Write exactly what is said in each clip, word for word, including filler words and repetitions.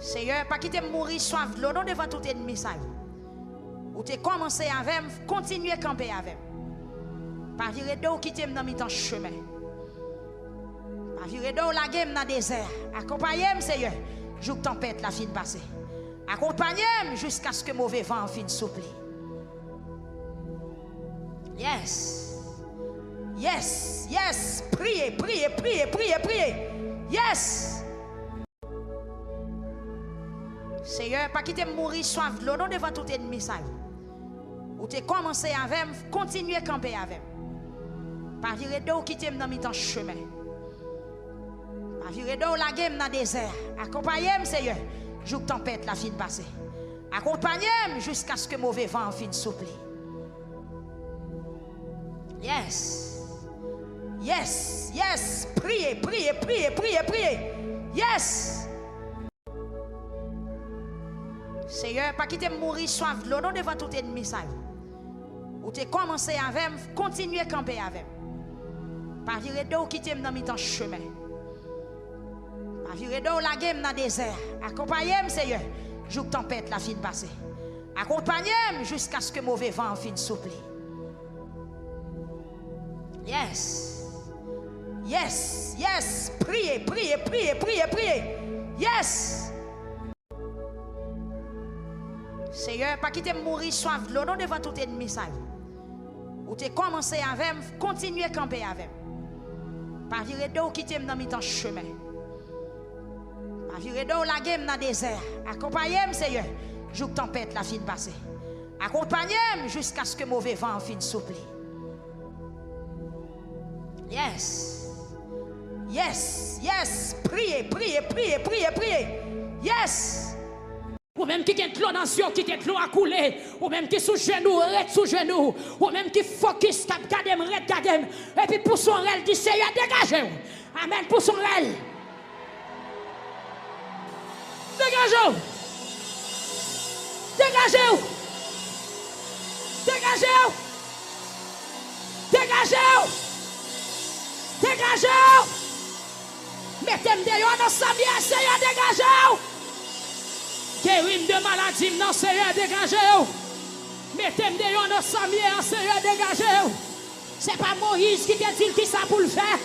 Seyè, pa kite m mouri swaf dlo non devan tout ènmi sa yo. Ou te kòmanse avè m, kontinye kanpe avè m. Pa vire do w kite m nan mitan chemen. Pa vire do w lage m nan dezè a. Akonpaye m, Seyè, jouk tanpèt la fin pase. Akonpaye m jiskaske move van an fin soufle. Yes. Yes, yes. Priye, priye, priye, priye, priye. Yes. Seyè, pa kite m mouri swaf dlo non devan tout ènmi sa yo. Ou te kòmanse avè m, kontinye kanpe avè m. Pa vire do w kite m nan mitan chemen. Pa vire do w lage m nan dezè a. Akonpaye m, Seyè, jouk tanpèt la fin pase. Akonpaye m jiskaske move van an fin soufle. Yes. Yes, yes. Priye, priye, priye, priye, priye. Yes. Seyè, pa kite m mouri swaf dlo non devan tout ènmi sa yo. Ou te kòmanse avè m, kontinye kanpe avè m. Pa vire do w kite m nan mitan chemen. Pa vire do w lage m nan dezè a. Akonpaye m, Seyè, jouk tanpèt la fin pase. Akonpaye m jiskaske move van an fin soufle. Yes. Yes, yes. Priye, priye, priye, priye, priye. Yes. Seyè, pa kite m mouri swaf dlo non devan tout ènmi sa yo. Ou te kòmanse avè m, kontinye kanpe avè m. Pa vire do w kite m nan mitan chemen. Pa vire do w lage m nan dezè a. Akonpaye m, Seyè, jouk tanpèt la fin pase. Akonpaye m jiskaske move van an fin soufle. Yes. Yes, yes. Priye, priye, priye, priye, priye. Yes. Ou menm ki gen dlo nan zye w, kite dlo a koule. Ou menm ki sou jenou, ret sou jenou. Ou menm ki fokis, k ap gade m, ret gade m. Epi pouse yon rèl, di, Seyè, degaje w. Amèn, pouse yon rèl. Degaje w. Degaje w. Degaje w. Degaje w. Degaje w. Mete m deyò nan sa m ye, Seyè, degaje w. Geri m de maladi m nan, Seyè, degaje w. Mete m deyò nan sa m ye a, Seyè, degaje w. Se pa Moyiz ki te di l kisa pou l fè.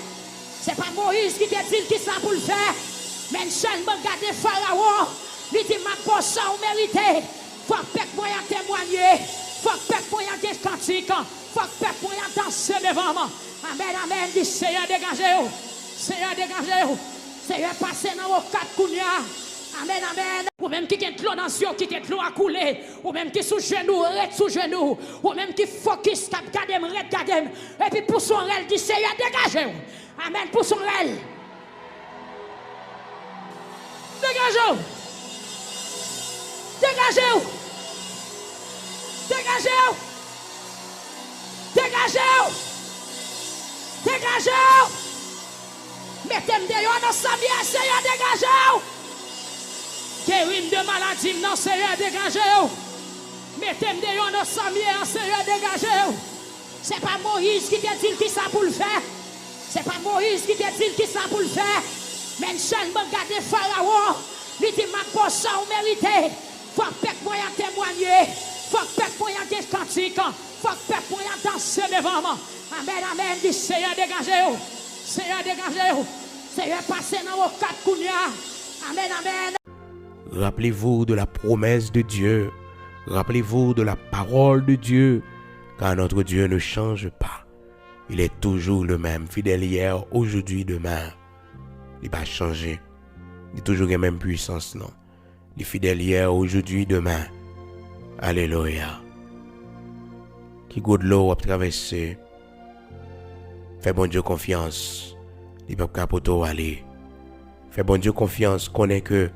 Se pa Moyiz ki te di l kisa pou l fè. Men l sèlman gade Farawon. Li di, "M ap ba w sa w merite." Fòk pèp mwen an temwanye. Fòk pèp mwen an gen kantik. Fòk pèp mwen an danse devan m. Amèn, amèn. Di, "Seyè, degaje w. Seyè, degaje w. Seyè, pase nan Okap kounye a." Amèn, amèn. Ou menm ki gen dlo nan zye w, kite dlo a koule. Ou menm ki sou jenou, ret sou jenou. Ou menm ki fokis, k ap gade m, ret gade m. Epi pouse yon rèl, di, "Seyè, degaje w." Amèn, pouse yon rèl. Degaje w. Degaje w. Degaje w. Degaje w. Degaje w. Mete m deyò nan sa m ye, Seyè, degaje w. Geri m de maladi m nan, Seyè, degaje w. Mete m deyò nan sa m ye a, Seyè, degaje w. Se pa Moyiz ki te di l kisa pou l fè. Se pa Moyiz ki te di l kisa pou l fè. Men l sèlman gade Farawon. Li di, "M ap ba w sa w merite." Fòk pèp mwen an temwanye. Fòk pèp mwen an gen kantik. Fòk pèp mwen an danse devan m. Amèn, amèn. Di, "Seyè, degaje w. Seyè, degaje w. Seyè, pase nan Okap kounye a." Amèn, amèn. Rappelez-vous de la promesse de Dieu. Rappelez-vous de la parole de Dieu, car notre Dieu ne change pas. Il est toujours le même, fidèle hier, aujourd'hui, demain. Li pa chanje. Li toujou gen menm pwisans lan. Li fidèl yè, ojodi, demen. Alelouya. Ki gwo dlo w ap travèse, fè Bondye konfyans. Li p ap ka pote w ale. Fè Bondye konfyans, konnen ke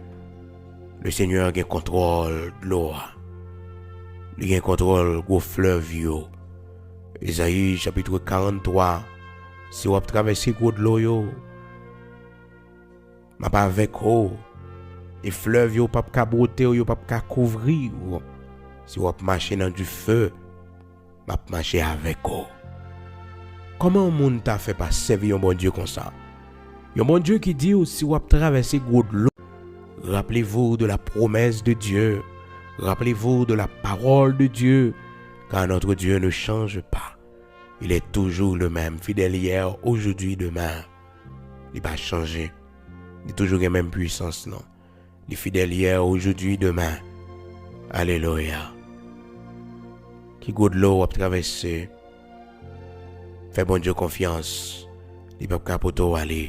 Lesenyè gen kontwòl dlo a. Li gen kontwòl gwo flèv yo. Ezayi chapit karant twa, si w ap travèse gwo dlo yo, m ap avèk ou, e flèv yo p ap ka bwote w, yo p ap ka kouvri w. Si w ap mache nan dife, m ap mache avèk ou. Kòman yon moun ta fè pa sèvi yon Bondye konsa? Yon Bondye ki di w si w ap travèse gwo dlo, Rappelez-vous de la promesse de Dieu. Rappelez-vous de la parole de Dieu. Car notre Dieu ne change pas. Il est toujours le même, fidèle hier, aujourd'hui, demain. Li pa chanje. Li toujou gen menm pwisans lan. Li fidèl yè, ojodi, demen. Alelouya. Ki gwo dlo w ap travèse, fè Bondye konfyans. Li p ap ka pote w ale.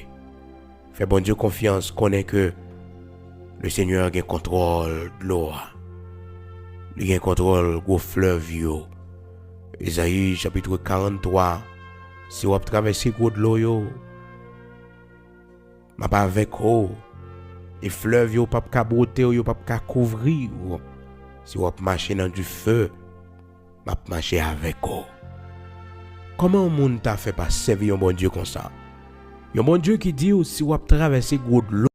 Fè Bondye konfyans, konnen ke Lesenyè gen kontwòl dlo a. Li gen kontwòl gwo flèv yo. Ezayi chapit karant twa. Si w ap travèse gwo dlo yo, m ap avèk ou. E flèv yo p ap ka bwote w, yo p ap ka kouvri w. Si w ap mache nan dife, m ap mache avèk ou. Kòman yon moun ta fè pa sèvi yon Bondye konsa? Yon Bondye ki di w si w ap travèse gwo dlo,